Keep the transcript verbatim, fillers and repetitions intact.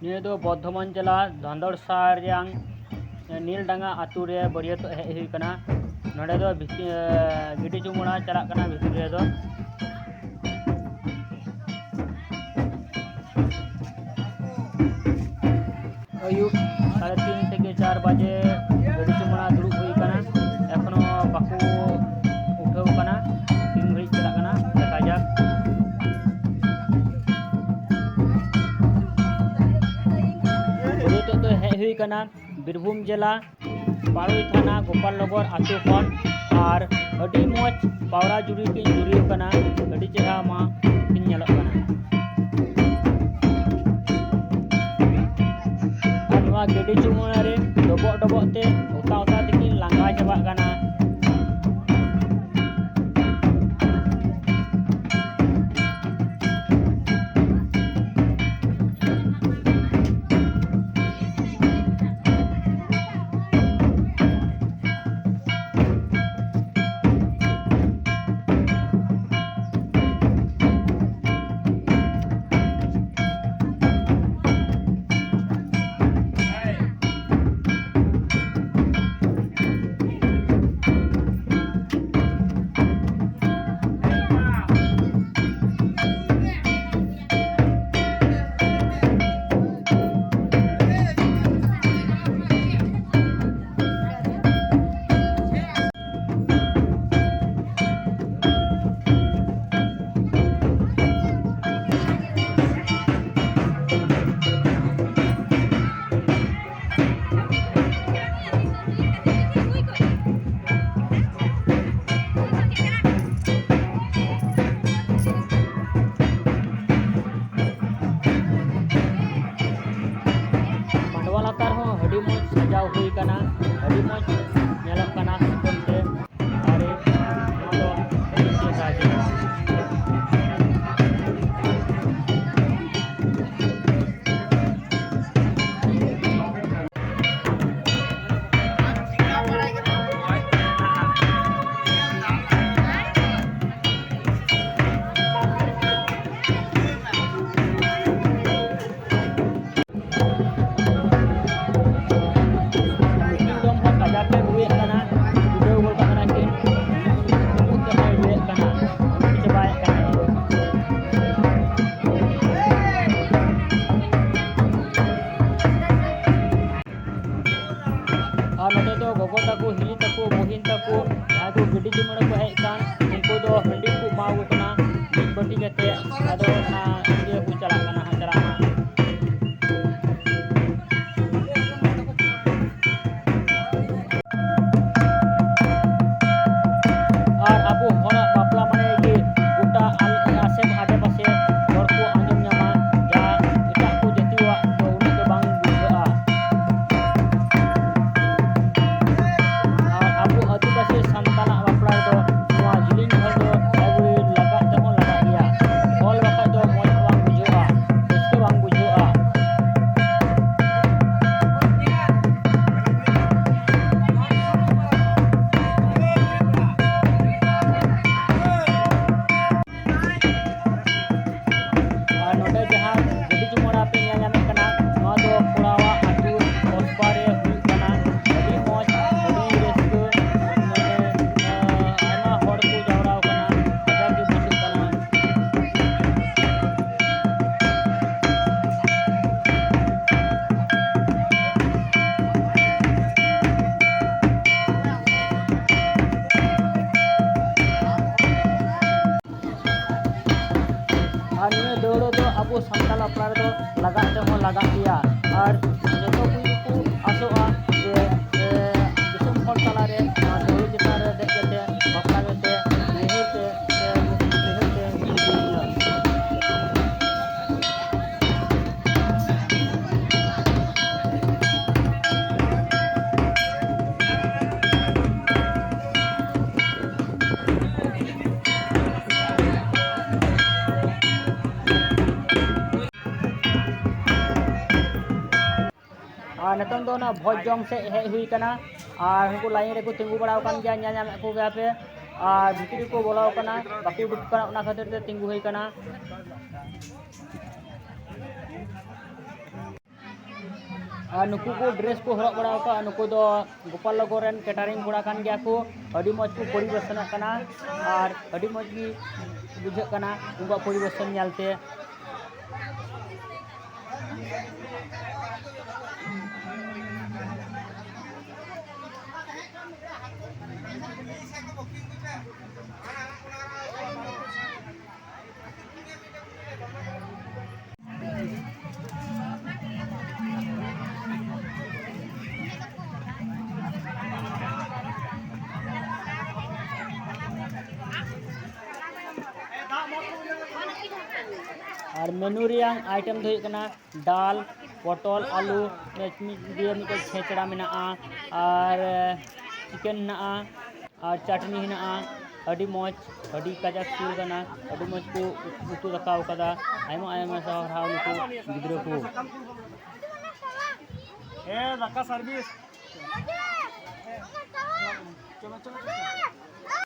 ᱱᱤᱭᱟᱹ ᱫᱚ ᱵᱚᱨᱫᱷᱚᱢᱟᱱ ᱡᱮᱞᱟ ᱫᱷᱚᱱᱫᱚᱲᱥᱟ ᱨᱮᱭᱟᱝ ᱱᱤᱞᱰᱟᱸᱜᱟ ᱟᱹᱛᱩ ᱨᱮ ᱵᱟᱹᱨᱭᱟᱹᱛᱚᱜ ᱦᱮᱡ ᱦᱩᱭ ᱠᱟᱱᱟ᱾ ᱱᱚᱰᱮ ᱫᱚ ᱵᱷᱤᱛ-, ᱮ, ᱜᱤᱰᱤ ᱪᱩᱢᱟᱹᱲᱟ ᱪᱟᱞᱟᱜ ᱠᱟᱱᱟ ᱵᱷᱤᱛᱤᱨ ᱨᱮᱫᱚ᱾ ᱟᱹᱭᱩᱵ ᱥᱟᱲᱮ ᱛᱤᱱ ᱛᱷᱮᱠᱮ ᱪᱟᱨ ᱵᱟᱡᱮ ᱜᱟᱹᱰᱤ ᱪᱩᱢᱟᱹᱲᱟ ᱫᱩᱲᱩᱵ ᱦᱩᱭ ᱠᱟᱱᱟ, ᱮᱠᱷᱚᱱᱳ ᱵᱟᱠᱚ ᱩᱴᱷᱟᱹᱣ ᱠᱟᱱᱟ᱾ ᱛᱤᱱ ᱜᱷᱟᱹᱲᱤᱡ ᱪᱟᱞᱟᱜ ᱠᱟᱱᱟ ᱫᱮᱠᱷᱟ ᱡᱟᱠ᱾ ᱱᱤᱛᱚᱜ ᱫᱚ ᱦᱮᱡ ᱦᱩᱭ ᱠᱟᱱᱟ ᱵᱤᱨᱵᱷᱩᱢ ᱡᱮᱞᱟ ᱯᱟᱲᱩᱭ ᱛᱷᱟᱱᱟ ᱜᱳᱯᱟᱞᱱᱚᱜᱚᱨ ᱟᱹᱛᱩ ᱠᱷᱚᱱ᱾ ᱟᱨ ᱟᱹᱰᱤ ᱢᱚᱡᱽ ᱯᱟᱣᱨᱟ ᱡᱩᱨᱤ ᱠᱤᱱ ᱡᱩᱨᱤ ᱠᱟᱱᱟ, ᱟᱹᱰᱤ ᱪᱮᱦᱨᱟ ᱢᱟ ᱠᱤᱱ ᱧᱮᱞᱚᱜ ᱠᱟᱱᱟ᱾ ᱟᱨ ᱱᱚᱣᱟ ᱜᱤᱰᱤ ᱪᱩᱢᱟᱹᱲᱟ ᱨᱮ ᱰᱚᱵᱚᱜ ᱰᱚᱵᱚᱜ ᱛᱮ ᱚᱛᱟ ᱚᱛᱟ ᱛᱮᱠᱤᱱ ᱞᱟᱸᱜᱟ ᱪᱟᱵᱟᱜ ᱠᱟᱱᱟ᱾ ᱢᱟᱰᱣᱟ ᱞᱟᱛᱟᱨ ᱦᱚᱸ ᱟᱹᱰᱤ ᱢᱚᱡᱽ ᱥᱟᱡᱟᱣ ᱦᱩᱭ ᱠᱟᱱᱟ, ᱟᱹᱰᱤ ᱢᱚᱡᱽ ᱧᱮᱞᱚᱜ ᱠᱟᱱᱟ ᱥᱤᱛᱩᱝ ᱛᱮ᱾ ᱟᱨ ᱱᱚᱣᱟ ᱫᱚ ᱟᱹᱰᱤ ᱪᱮᱦᱨᱟ ᱜᱮ᱾ ᱞᱟᱜᱟᱜ ᱛᱮᱦᱚᱸ ᱞᱟᱜᱟᱜ ᱜᱮᱭᱟ᱾ ᱟᱨ ᱡᱚᱛᱚ ᱠᱚᱜᱮ ᱠᱚ ᱟᱥᱚᱜᱼᱟ ᱡᱮ, ᱮ, ᱫᱤᱥᱚᱢ ᱦᱚᱲ ᱛᱟᱞᱟᱨᱮ ᱱᱚᱣᱟ ᱫᱟᱹᱣᱲᱟᱹ ᱪᱮᱛᱟᱱ ᱨᱮ ᱫᱮᱡ ᱠᱟᱛᱮ ᱵᱟᱯᱞᱟ ᱢᱮᱱᱛᱮ ᱱᱟᱹᱭᱦᱟᱹᱨ ᱛᱮ, ᱮ, ᱱᱟᱹᱭᱦᱟᱹᱨ ᱛᱮ ᱤᱫᱤᱭᱮᱭᱟ᱾ ᱟᱨ ᱱᱤᱛᱚᱝ ᱫᱚ ᱚᱱᱟ ᱵᱷᱚᱡᱽ ᱡᱚᱢ ᱥᱮᱫ ᱦᱮᱡ ᱦᱩᱭ ᱠᱟᱱᱟ᱾ ᱟᱨ ᱩᱱᱠᱩ ᱞᱟᱭᱤᱱ ᱨᱮᱠᱚ ᱛᱤᱸᱜᱩ ᱵᱟᱲᱟ ᱟᱠᱟᱱ ᱜᱮᱭᱟ, ᱧᱮᱞ ᱧᱟᱢᱮᱫ ᱠᱚ ᱜᱮᱭᱟ ᱯᱮ᱾ ᱟᱨ ᱵᱷᱤᱛᱨᱤ ᱨᱮᱠᱚ ᱵᱚᱞᱚ ᱟᱠᱟᱱᱟ, ᱵᱟᱠᱚ ᱩᱰᱩᱠ ᱠᱟᱱᱟ, ᱚᱱᱟ ᱠᱷᱟᱹᱛᱤᱨ ᱛᱮ ᱛᱤᱸᱜᱩ ᱦᱩᱭ ᱠᱟᱱᱟ᱾ ᱟᱨ ᱱᱩᱠᱩ ᱠᱚ ᱰᱨᱮᱥ ᱠᱚ ᱦᱚᱨᱚᱜ ᱵᱟᱲᱟ ᱟᱠᱟᱫᱼᱟ, ᱱᱩᱠᱩ ᱫᱚ ᱜᱳᱯᱟᱞᱱᱚᱜᱚᱨ ᱨᱮᱱ ᱠᱮᱴᱟᱨᱤᱝ ᱠᱚᱲᱟ ᱠᱟᱱ ᱜᱮᱭᱟ ᱠᱚ᱾ ᱟᱹᱰᱤ ᱢᱚᱡᱽ ᱠᱚ ᱯᱚᱨᱤᱵᱮᱥᱚᱱᱚᱜ ᱠᱟᱱᱟ ᱟᱨ ᱟᱹᱰᱤ ᱢᱚᱡᱽ ᱜᱮ ᱵᱩᱡᱷᱟᱹᱜ ᱠᱟᱱᱟ ᱩᱱᱠᱩᱣᱟᱜ ᱯᱚᱨᱤᱵᱮᱥᱚᱱ ᱧᱮᱞᱛᱮ᱾ ᱟᱨ ᱢᱮᱱᱩ ᱨᱮᱭᱟᱜ ᱟᱭᱴᱮᱢ ᱫᱚ ᱦᱩᱭᱩᱜ ᱠᱟᱱᱟ ᱰᱟᱞ, ᱯᱚᱴᱚᱞ, ᱟᱹᱞᱩ, ᱢᱤᱫ ᱫᱤᱭᱮ ᱢᱤᱫᱴᱮᱡ ᱪᱷᱮᱪᱲᱟ ᱢᱮᱱᱟᱜᱼᱟ, ᱟᱨ ᱪᱤᱠᱮᱱ ᱦᱮᱱᱟᱜᱼᱟ, ᱟᱨ ᱪᱟᱴᱱᱤ ᱦᱮᱱᱟᱜᱼᱟ᱾ ᱟᱹᱰᱤ ᱢᱚᱡᱽ, ᱟᱹᱰᱤ ᱠᱟᱡᱟᱠ ᱥᱤᱵᱤᱞ ᱠᱟᱱᱟ, ᱟᱹᱰᱤ ᱢᱚᱡᱽ ᱠᱚ ᱩᱛᱩ ᱫᱟᱠᱟᱣ ᱠᱟᱫᱟ᱾ ᱟᱭᱢᱟ ᱟᱭᱢᱟ ᱥᱟᱨᱦᱟᱣ ᱱᱩᱠᱩ ᱜᱤᱫᱽᱨᱟᱹ ᱠᱚ᱾ ᱦᱮᱸ, ᱫᱟᱠᱟ ᱥᱟᱨᱵᱷᱤᱥ᱾